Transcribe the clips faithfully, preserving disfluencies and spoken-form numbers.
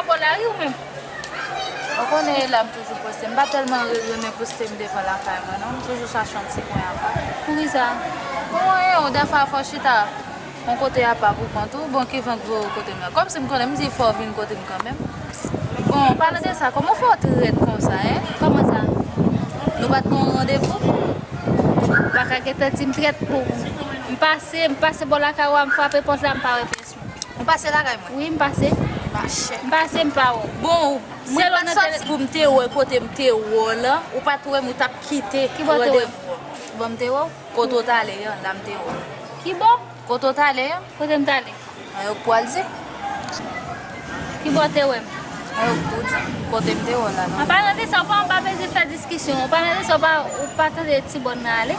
Bò lari ou menm? Ou konnen la m toujou poste. M pa tèlman re- renmen poste m devan lakay mwen non. M toujou chache yon ti kwen apa. Poukisa? Bon, e, ou dèfwa fò chita yon kote apa pou kont ou. Bon, ki van k voye w kote m nan? Kòmsi m konnen, m di fò w vin kote m kanmenm. Bon, palan de sa, kòman w fè w trèt konsa, en? Kòman sa? Nou pa t gen yon randevou? Ou pa ka gentan di m trèt pou ou. M pase, m pase bò lakay ou a, m frape pòt la, m pa wè pyès mwen. Ou pase lakay mwen? Wi, m pase. Mache. M pase, m pa wè w. Bon, mwen pa t sòti pou m te wè kote m te wè w lan, ou pa t wè m, ou t ap kite randevou an. Ki bò te wè m? Ki bò m te wè w? Kote w t ale an, la m te wè w. Ki bò? Kote w t ale an? Kote m t ale? An, yo k pral di. Ki bò w te wè m? An, yo k pou di. Kote m te wè w la, non? An palan de sa, ou pa, ou pa bezwen fè diskisyon. An palan de sa, ou pa, ou pa tande ti bòn nan ale?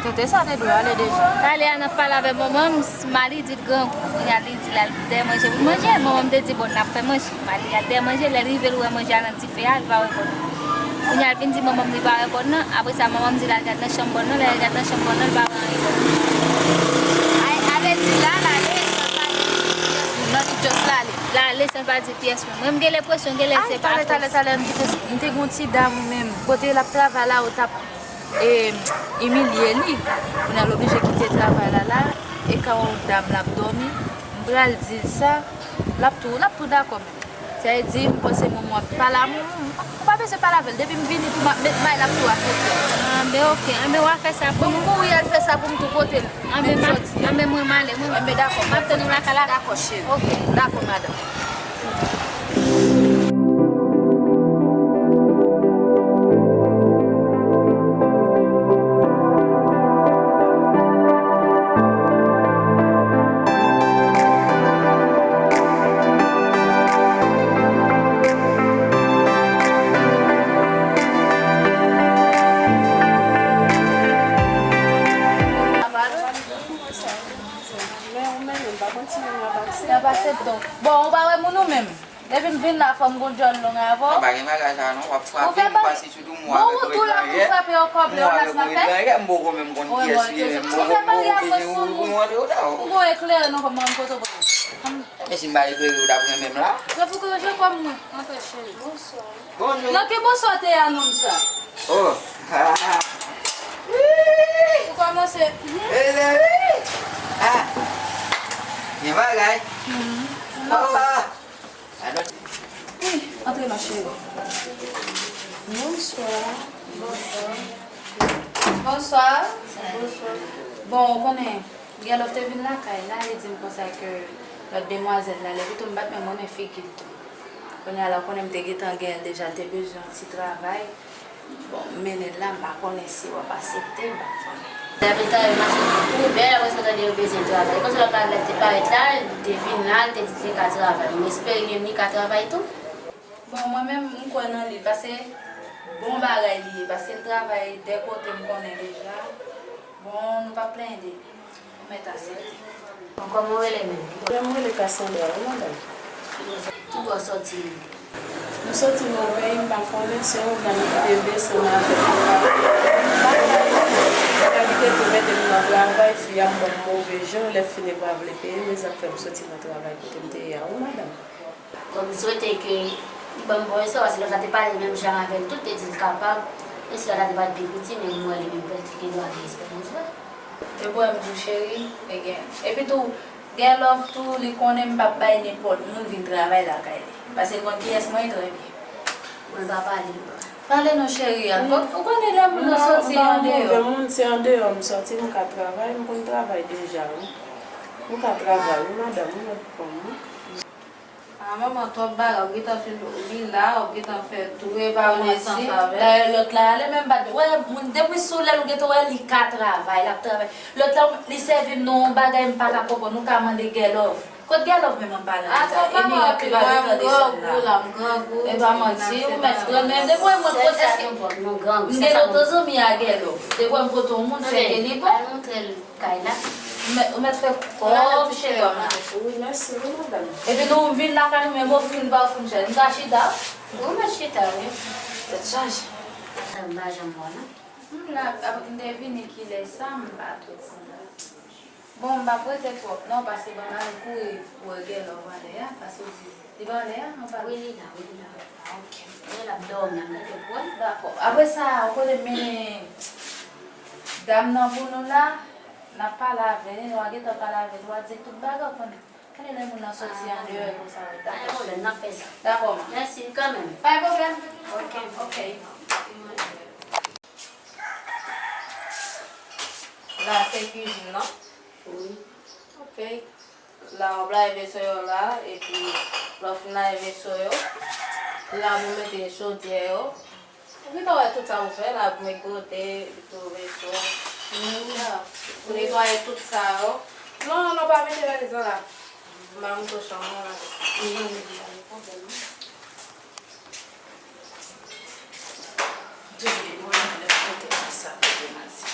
Tete sa te dwe ale deja. Talè a n ap pale avè manman m, s- Mali di l grangou. Kounye a li di l al dèyè manje pou l manje. Manman m te di bòn nan ap fè manje. Mali al dèyè manje, lè l rive l wè manje a nan dife a, li pa wè bòn nan. Kounye a l vin di manman m li pa wè bòn nan. Apre sa, manman m di l al gad nan chanm bòn nan. Lè l gad nan chanm bòn nan, li pa wè anyen bòn nan. Ay, sa vle di la, l ale, san l pa di pyès moun non, li just l ale. L ale san l pa di pyès moun. Mwen, m gen lenpresyon, gen lè se pa talè, talè, talè, m kite, m te gen yon ti dam menm. Kote l ap travay la, yo t ap e, imilye li. Kounye a l oblije kite travay la la, e ka yon dam l ap dòmi, m pral di l sa, l ap tou, l ap tou dakò menm. Sa vle di, m panse moun mwen ap pale a moun, ou pa bezwen pale avè l. Depi m vini tou, m ap met may, l ap tou aksepte. Anben, oke. Anben, w a fè sa pou nou. Bon, m kouri al fè sa pou m tou pote l. Anben, m ap, anben, mwen, m ale, mwen. Anben, dakò. M ap tann ou lakay la. Dakò, cheri. Oke. Dakò, madanm. Men ou menm, m pa konn si moun nan pase. Nan pase tonton. Bon, ou pa wè moun ou menm. Depi m vin la, fò m gon djòl long avè w. Non, pa gen bagay sa non, w ap frape m, ou pase sou tou, m wè avèk ou etranje. Bon, ou tou la pou frape yon kòb, Leonas nan fè. M poko menm konn kiyès li ye menm, m poko, m poko vini, ou, ou antre ou ta. Ou gon eklere non, kòman m kote w pran? Men si m pa eklere, ou t ap renmen m la. Nan pou ke je kòm mwen, antre cheri. Bonswa. Bonjou. Nan ki bonswa te a nonm sa? Oh. Ou kòmanse. Mezanmi. Ah. Gen bagay. Oh. Wi, antre non cheri. Bonswa. Bonswa. Bonswa. Bon, ou konnen, Gèlòf te vin lakay la, li di m konsa ke lòt demwazèl la, lè pito m bat men mwen, men figi l tou. Kounye a la, ou konnen m te gentan gen l deja, l te bezwen yon ti travay. Bon, m mennen l la, m pa konnen si w ap aksepte, m pa konnen. Lè m ta yo mache tankou bèl, apre sa tande yo bezwen travay. Konsa lòt la lè te parèt la, li te vin la, li te di li ka travay. M espere li menm li ka travay tou. Bon, mwen menm, m kwè nan li, paske bon bagay li ye, paske l travay de kote m konnen deja. Bon, nou p ap plenyen de li. Ou mèt aksepte. Bon, kòman w rele menm? Kòm m rele Cassandra, wi, madanm. Ki bò w sòti menm? M sòti Mòwey, m pa konnen, se yon dam ki te desann avè m. M pa konnen, li abite tou mete m nan travay, fi a ap ban m move jan, lè fini pa vle peye, men sa k fè m sòti nan travay kote m te ye a, wi, madanm. Bon, m swete ke li ban m bon espwa, paske lòt la te pale menm jan avè l tou, te di l kapab. Mesye a te bat byen pou ti, men m wè li menm pèt, li gen dwa gen esperyans vre. E bwè m tou, cheri, e gen. Epi tou, Gèlòf tou, li konnen m p ap bay nenpòt moun vin travay lakay li. Paske l konn kiyès mwen ye trè byen. Mwen pa pale, non. Pale non, cheri a. Ou konnen lè moun nan sòti andeyò. Mwen pa move moun, se andeyò m sòti, m ka travay, m konn travay deja, wi. M ka travay, wi, madanm, ou mèt pran m, wi. Ah, manman, twòp bagay, ou gentan fin, ou vin la, ou gentan fè tout. Wi, pa vle di. Dayè, lòt la ale menm bat. Wè, moun, depi sou lèl ou gentan wè li ka travay, l ap travay. Lòt la, li sèvi m nan yon bagay m pa ka konprann, ou ka mande Gèlòf. Kot Gèlòf menm an palan de sa? E mirak li pa gentan desann la. E pa manti, ou mèt pran, men depi mwen pote, èske m gen lontan zanmi a Gèlòf? Depi mwen pote yon moun, se ke li bon. Kay la. Ou mèt, ou mèt fè kòb cheri a. Wi, mèsi, wi, madanm. Epi nou vin lakay nou, men mwen fin ba w fin chèz. M ka chita? Wi, ou mèt chita, wi. Tèt chaje. Sa m pa janm wè, non. M la, m te vini kilè sa, m pa twò konn. Bon, m p ap rete twòp non, paske ban m al kouri wè Gèlòm anlè a, paske w di li pa anlè a, anba. Wi, li la, wi, li la. Ah, ok. Li la, l ap dòmi, ap gade pou wè. Dakò. Apre sa, ou konnen m mennen dam nan pou nou la, n ap pale avè l, w a gentan pale avè l, w a di l tout bagay, ou konnen. Konnen lè moun nan soti andeyò e konsa, wi. Pa gen pwoblèm, n ap fè sa. Dakò, man. Mèsi kanmenm. Pa gen pwoblèm. Ok. Ok. La se kuizin nan. Wi. Ok. La w ap lave veso yo la, epi lè w fin lave veso yo, la pou mete chodyè yo. Ou gentan wè tout sa pou fè la, pou met gote, pou veso. Wi. Ya. Pou netwaye tout sa yo. Non, non, pa mete valiz lan la. M a montre w chanm nan la. Wi, wi, wi, pa gen pwoblèm non. Toujou gen pwoblèm lè m pote konsa, pote masin.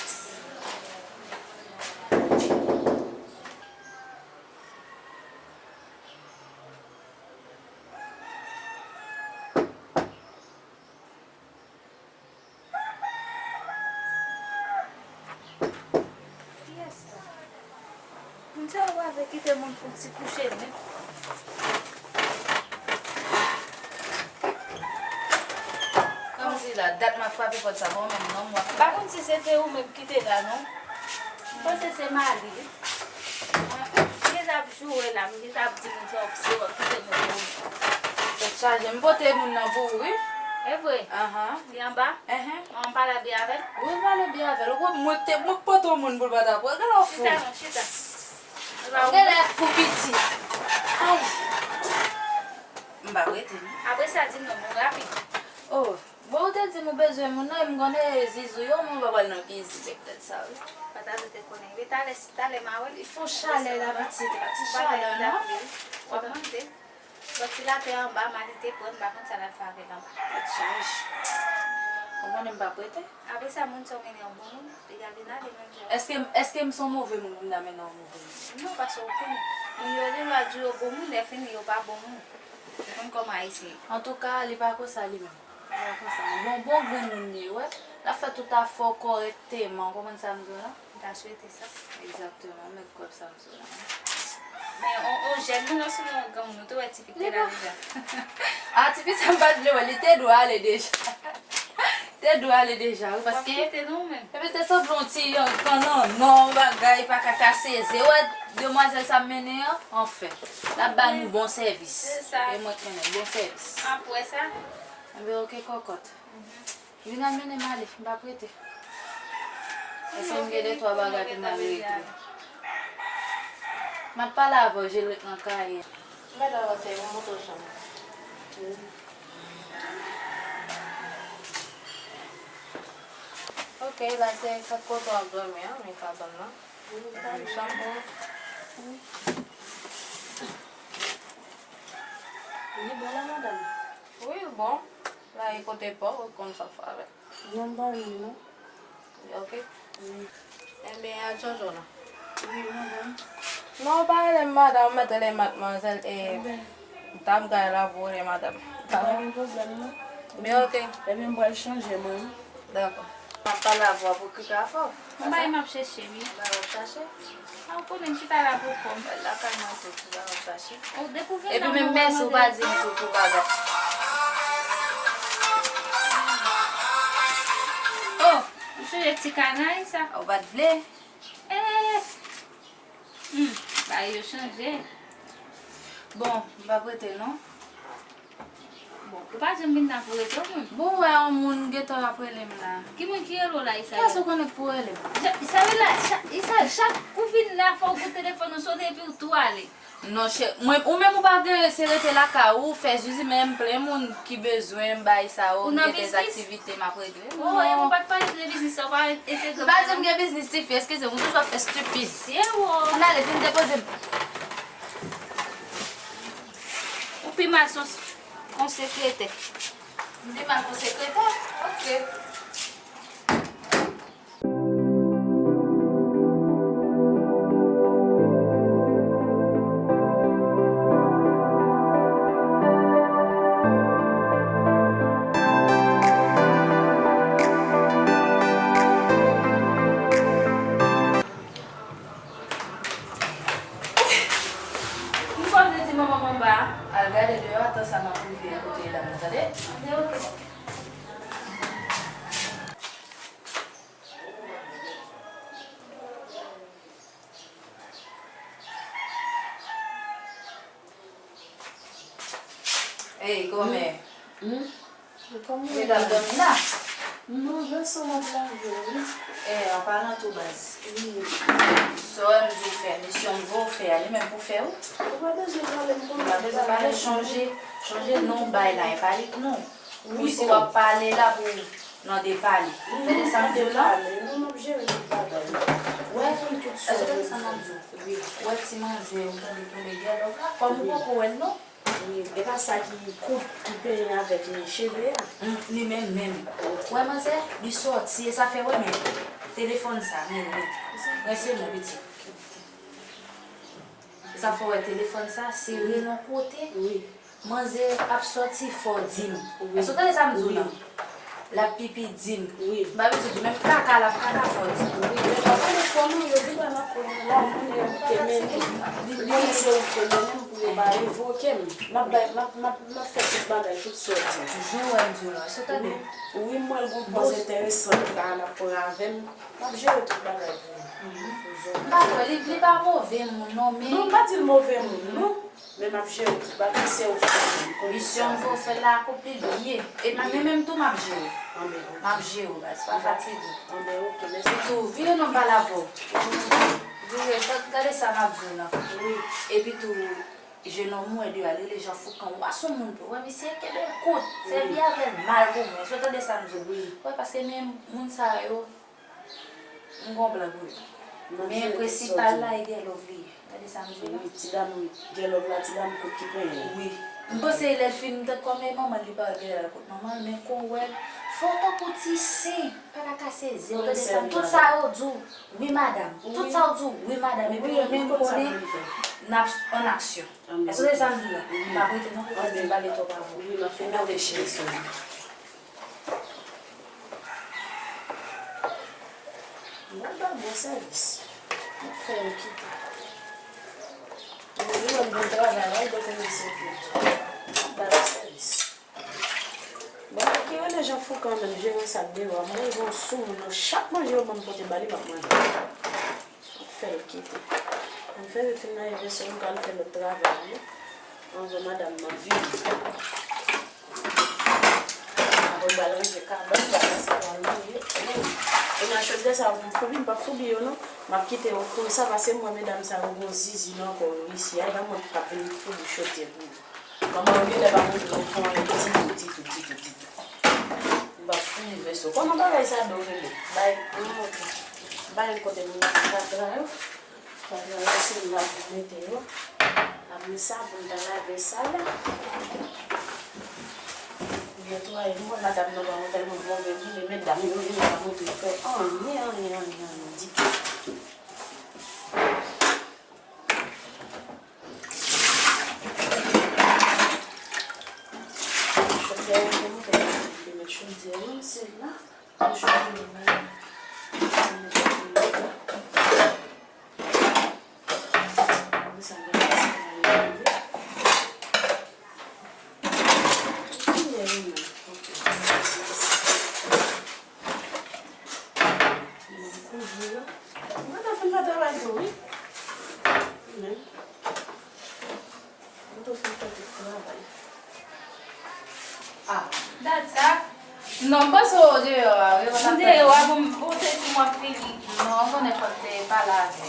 Kiyès sa? Moun sa yo pa vle kite moun pou ti kouche menm. Kòmsi la, dat m ap frape pòt sa, pa w menm non, m wè. M pa konn si se te ou menm ki te la non. M panse se Mali wi. M gentan ap joure la, m gentan ap di moun sa yo kite nou pou ou. Tèt chaje, m pote moun nan pou ou wi. E vre? Ahan. Li anba? Enhen. An pale byen avè l? Wi, m pale byen avè l. Ou kwè mwen k te, mwen k pote yon moun pou l pa ta pran? Gade w fou. Chita non, chita. Ou genlè fou piti. Ay. M pa prete non. Apre sa, di m non, bon, rapid. Oh, bon, ou te di m ou bezwen moun nan, e m konnen zizou yo, men ou pa pral nan kizin, se poutèt sa, wi. Pa ta vle te konnen. Wi, talè, talè m a wè l. Li fè yon chalè la, pitit, pa ti chalè non. W ap mande. Sòti l atè anba, Mali te pran, m pa konn sa l al fè avè l anba. Tèt chaje. Ou konnen m pa prete? Apre sa, moun sa w mennen yon bon moun, li ka vin ale menm jan. Èske, èske m se yon move moun pou m ta mennen yon move moun? Non, paske ou konnen. Moun yo gen dwa di yo bon moun, lè fini yo pa bon moun. Ou konn kòman Ayisyen ye. Antouka, li pa konsa li menm. Li pa konsa. Bon, bon grenn moun li ye, wè. L ap fè tout afè w kòrèkteman, ou konprann sa m di w la? M ta swete sa. Egzakteman, mèt kòb sa m sou la. Men, on, on jèn moun, osnon on granmoun, ou te wè tifi k te la deja? A, tifi sa m pa t vle wè, li te dwe ale deja. Te dwe ale deja, wi, paske. W ap kite nou menm. Epi te sanble on ti yon kannan, non, bagay, pa ka ka sezi. Ou wè, demwazèl sa m mennen an, anfen. L ap ba nou bon sèvis. Se sa. E mwen konnen, bon sèvis. Apre sa? Enben, oke, kòkòt. Vin al mennen m ale, m pa prete. Paske m gen de twa bagay pou m al regle. M ap pale avè w, je l ret nan kay. M pa ta panse, m montre w chanm. Ok, la se kot kote w ap dòmi an, men kabann nan. Chanm pou ou. Li bon la, madanm? Wi, l bon. La e kote pa w, ou konn sa w fè avè l. Non, m pa renmen non. Ok. Wi. Enben, al chanje w la. Wi, madanm. Non, ou pa rele m madanm, ou mèt rele m madmwazèl, e m ta pral la pou w rele madanm. Pa gen pwoblèm non. Men ok. Ebyen, m pral chanje mwen wi. Dakò. M ap pale avè w pou okipe afè w. Yon bagay m ap chèche wi. Bagay w ap chache? A, ou konnen m chita la pou kò m. Lakay mwen tou, ti bagay w ap chache. Ou, depi w vin la, epi menm mèsi ou pa di m tou pou bagay. Oh! Ou sonje ti kanay sa? Ou pa t vle? Eh! Hmm, bagay yo chanje. Bon, m pa prete non. Bon, ou pa janm vin la pou rete w menm. Bon, ou wè yon moun gentan ap rele m la. Ki moun ki rele w la, Isabel? Kiyès ou konnen k pou rele m? Ja-, Isabel la, cha-, Isa-, chak ou vin la, fò w kou telefòn ou sone epi w tou ale. Non, chè, mwen, ou menm ou pa gen, se rete lakay ou, fè zuzi, men m plen moun ki bezwen m bay sa yo, m gen dèzaktivite m ap regle. Oh, e ou pa t pale de biznis sa, ou pa entegre m pa di m gen biznis, tifi, eskize m, ou toujou ap fè stipid. Mesye wo. Ann ale, vin depoze m. Ou pi mal se yon sekretè. M pi mal ke yon sekretè? Ok. Medam, tande? Tande, ok. Ey, kòmè. Hmm? Ou t ap dòmi la? Non, vèso m ap lave, wi. Eh, an palan tou, baz. Wi. Sa w wè m di w fè, misyon m voye w fè a, li menm pou fè, wi. Ou pa bezwen pale, m konnen. Ou pa bezwen pale, chonje, chonje non w bay la, e pa li k non. Wi, si w ap pale la pou nan depale. Tande sa m di w la? Non, m ap jere tout bagay. Wè, èske w tande sa m ap di w? Wi. Wè ti manzè, ou tande tonbe gèlòk la? Kòm ou poko wè l non? Wi, e pa sa ki kout, ki penyen avèk li cheve a? Mm, li menm menm. Wè manzè, li sòti, e sa fè wè men telefòn sa, men, men. Rese non, pitit. E sa fè wè telefòn sa, sere nan kote. Wi. Manzè ap sòti, fò w di m. Wi. Èske w tande sa m di w la? L ap pipi, di m. Wi. M pa bezwen di w, menm kaka l ap kaka, fò w di m. Wi, men pa pale fò non, yo di pa nan konnen la, moun yo te mennen. Li konnen se ou k te mennen m pou yo pa revoke m. M ap bay, m ap, m ap, m ap fè tout bagay, tout sa w di m. Jan w wè m di w la, èske w tande? Wi, m wè l gon pòz enteresan la, l ap pran avè m. M ap jere tout bagay pou ou. M pa kwè, li, li pa move moun non, men. Non, m pa di l move moun non. Men m ap jere tout bagay, se ou ki konnen, konnen sa. Misyon m pou w fè la akonpli l ye. E pa men menm tou m ap jere. Anben, ok. M ap jere w, baz, pa fatige w. Anben, ok, mèsi. Epi tou, vire non m pale avè w. Vire, gade sa m ap di w lan. Wi. Epi tou, jenòm ou wè deyò a, li rele Jan Foukan. W a son moun tou. Wè, misye kenbe l kout. Sèvi avè l mal pou mwen. Èske w tande sa m di w? Wi. Wè, paske men moun sa yo, M gon plan pou yo. Men prensipal la, e Gèlòv li ye. Gade sa m di w la. Wi, ti dam, Gèlòv la, ti dam kout ki penyen. Wi. M panse lè l fin, m t ap kòm e manman li pa wè Gèlòv kout manman l, men kon w wè l, fò w tankou ti sen, pa ka kase ze w, tande sa m, tout sa yo di w, wi madam. Tout sa w di w, wi madam. Epi yo menm konnen n ap an aksyon. Èske w tande sa m di w la? M ap rete non pou m pale twòp avè w. Wi, m ap fè n ap reflechi. Mwen ba bon sèvis. Mwen fè yo kite. Mwen di mwen bon travay la, yo konn se tout. Mwen ba yo sèvis. Bon, ki rele Jan Foukan menm, jere sa k deyò a. Mwen gon sou moun nan, chak manje yo ban m pote ba li, m ap manje. Fè l kite. Ann fè l fin nan evèsyon, nou pral fè lòt travay yo. Anvan madanm nan vini. Apre m pral ranje kabann, bagay sa pral mouye. Kounye a chodyè sa yo pou m foubi, m p ap foubi yo non. M ap kite yo konsa, paske m wè medam sa yo gon zizin ankò yo isi a, e pa mwen k ap vin foubi chodyè pou yo. Manman yo genlè pa montre yo fon yo ditou, ditou, ditou, ditou. M p ap fouye vèso. Kòman bagay sa do rele? Bay, m montre. Bay yon kote m mete fatra yo. Fatra yo se la pou mete yo. Apre sa, pou m ta lave sa la. Netwaye, m wè madanm nan pa tèlman move vre, men medam yo genlè pa montre fè anyen, anyen, anyen, anyen ditou. Chodyè a, se mwen ki te met chodyè a, se la. Pou chodyè a, se mwen ki te met. Apre sa, gade sa, gade. Kiyè yo menm? Ok. Mwen kouvri yo. Mwen ta fin fè travay tou, wi. Mwen menm. Mwen tou fin fè tout travay. Ah, dat sa. Non, m panse w deyò a, wi, w ap fè. M deyò a, bon, bon, se ti mwa fini. Non, w konnen fòk te pale avè l.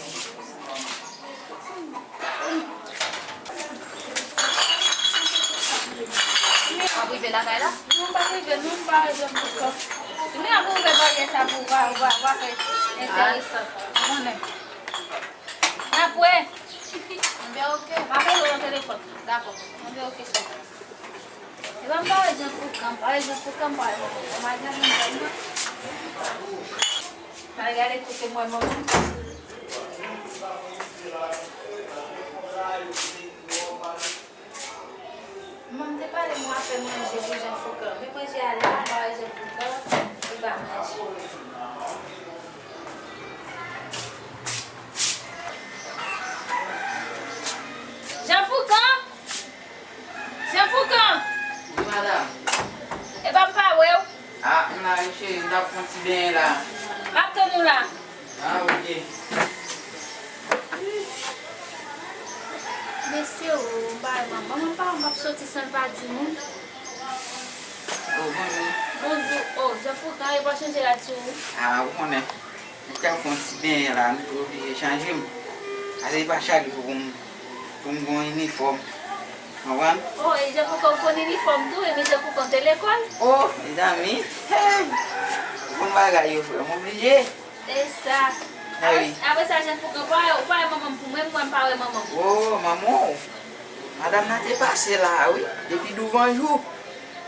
Ap rive lakay la? Non, m pa rive, non, m pa rive ankò. Men ap ouvè baryè sa pou w va, w va, w va fè enteresan. Ou konnen. N ap wè. Enben, oke. M ap rele w nan telefòn. Dakò. Enben, oke, cheri. Epa m pa wè Jan Foukan, m pa wè Jan Foukan, m pa wè manman. Manman Jan Foukan, non. M al gade kote mwen, manman. Manman te pale m ap fè manje pou Jan Foukan. Men manje a la, m pa wè Jan Foukan, li pa manje. Jan Foukan! Jan Foukan! Wi, madanm. Epa m pa wè w. Ah, m la wi cheri, m t ap fè yon ti benyen la. M ap tann ou la. Ah, ok. Mesye o, m pa wè manman. Manman pa wè m ap soti san l pa di moun. Oh, bonjou. Bonjou. Oh, Jean Foucan, e pa chanje rad sou ou? Ah, ou konnen. M t ap fè yon ti benyen la, m te oblije chanje m. Ale pa chak jou pou m, pou m gen yon inifòm. Konprann? Oh, e Jean Foucan ou konn inifòm tou, e Jean Foucan te lekòl? Oh, mezanmi. Hey! Bon bagay yo, frè, m oblije. E sa. Apre, apre sa, Jean Foucan, ou pa wè, ou pa wè manman m pou mwen, mwen m pa wè manman m. Oh, manman w. Madanm nan te pase la, wi, depi douvan jou.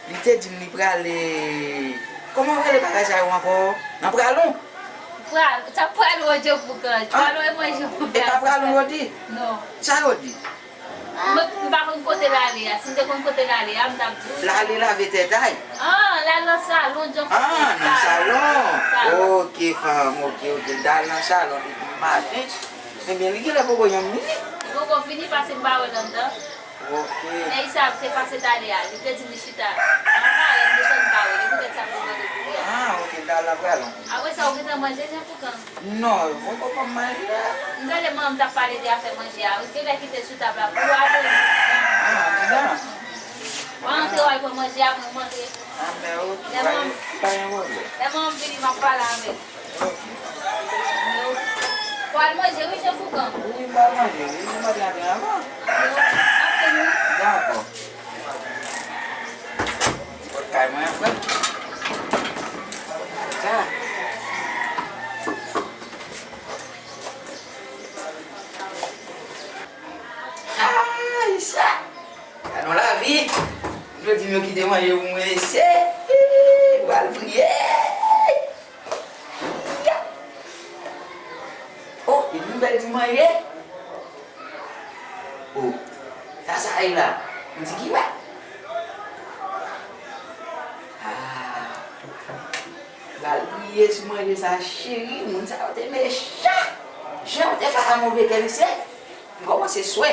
Li te di m li prale, kòman w rele bagay sa yo ankò? Nan pralon? Pral, sa pralon, Jean Foucan. Ah? Pralon e manje. E pa pralon yo di? Non. Sa yo di? Mwen, m pa konn kote l ale a. Si m te konn kote l ale a, m t ap di w. L ale lave tèt a l. Ah, l al nan salon, Jean Foucan. Ah, nan salon. Salon. Ok, fanm, ok, ok. L t al nan salon depi maten. Ebyen, li genlè poko janm vini. Li poko vini paske m pa wè l anndan. Ok. Nèg sa te pase talè a. Li te di m li chita nan kare, m desann kare. E poutèt sa m te mande pou li a. Ah, ok, m t al nan pralon. Apre sa, ou gentan manje, Jean Foucan? Non, yo poko ban m manje a. M tande manman m t ap pale de afè manje a. Ou genlè kite l sou tab la pou ou apre. Ah, di sa. W a antre, w al pran manje a, mwen m antre. Ah, ben, ok, pa gen, pa gen pwoblèm. Lè manman m vini, m ap pale avè l. Ok. Yo. W al manje, wi, Jean Foucan. Wi, m pral manje, wi, m antre antre avan. Yo, m ap tann ou. Dakò. Ti pòt kay mwen an, frè. Sa. Ay, sa. Gade yon lavi. Jodi m yo kite manje pou mwen, se. Ou al priye. Ya. Oh, epi yon bèl ti manje. Oh, sa sa ye la? Yon ti kiwè. Ah. Pral priye sou manje sa, cheri. Moun sa yo te mechan. Jan yo te fè a move kè, mesye. M kòmanse swè.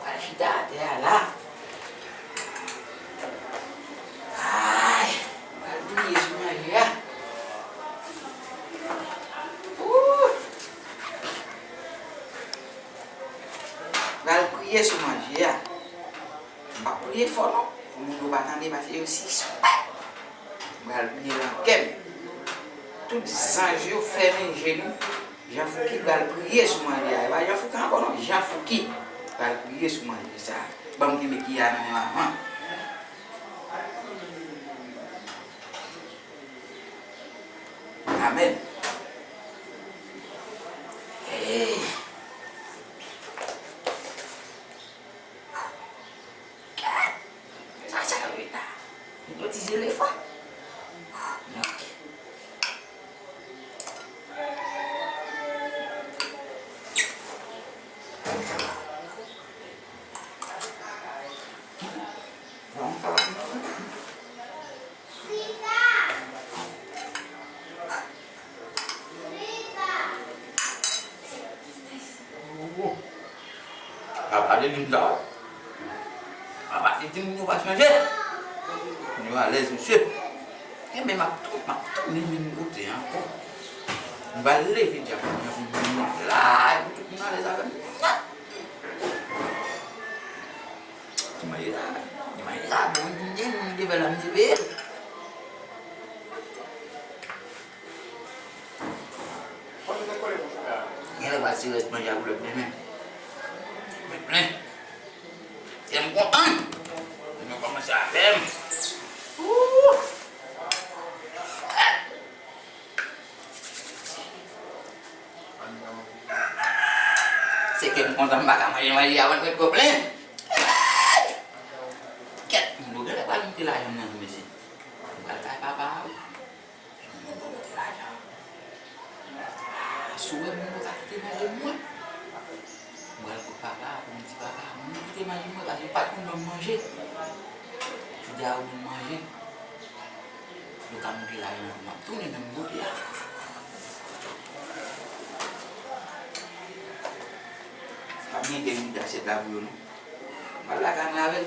Pral chita atè a la. Ay, pral priye sou manje a. Ooh. Pral priye sou manje a. M p ap priye fò non, pou moun yo pa tande, paske yo sispèk. M pral priye nan kè m. Tout zanj yo fèmen je nou. Jan Fouki pral priye sou manje a. E pa Jan Fouki ankò non, Jan Fouki pral priye sou manje sa. Ban m kenbe kiya nan men manman. Amèn. Hey. Gad! Sa, sa yo ye la? Yon ti zelefan. Ok. Bon, sa va. Papa de vin la. Papa de di moun yo pa chanje. Moun yo alèz, mesye. Enben, m ap tou, m ap tounen menm kote ankò. M va leve djab mwen pou moun yo la, pou tout moun alèz avè m. Ti manje la, ti manje la, bon, gen moun ki fè la, m te peye l. Genlè pa ti rès manje a pou lòt demen. Mwen plen. Kè m kontan. Mwen kòmanse avè m. Ooh. Se kè m kontan, m pa ka manje manje a, mwen ret gwo plen. Kèt, m dwe genlè pral moute lajan m nan tou, mesye. M pral kay papa a, wi. Mwen bon kote lajan. Si w wè moun yo ka kite manje mwen. Mwen al kot papa pou m di papa, moun yo kite manje mwen paske yo pa t konn ban m manje. Jodi a yo ban m manje. Yo ka moute lajan pou m ap tounen menm kote a. Pa byen gen moun ki asyèt la pou yo non. M al lakay mwen avè l.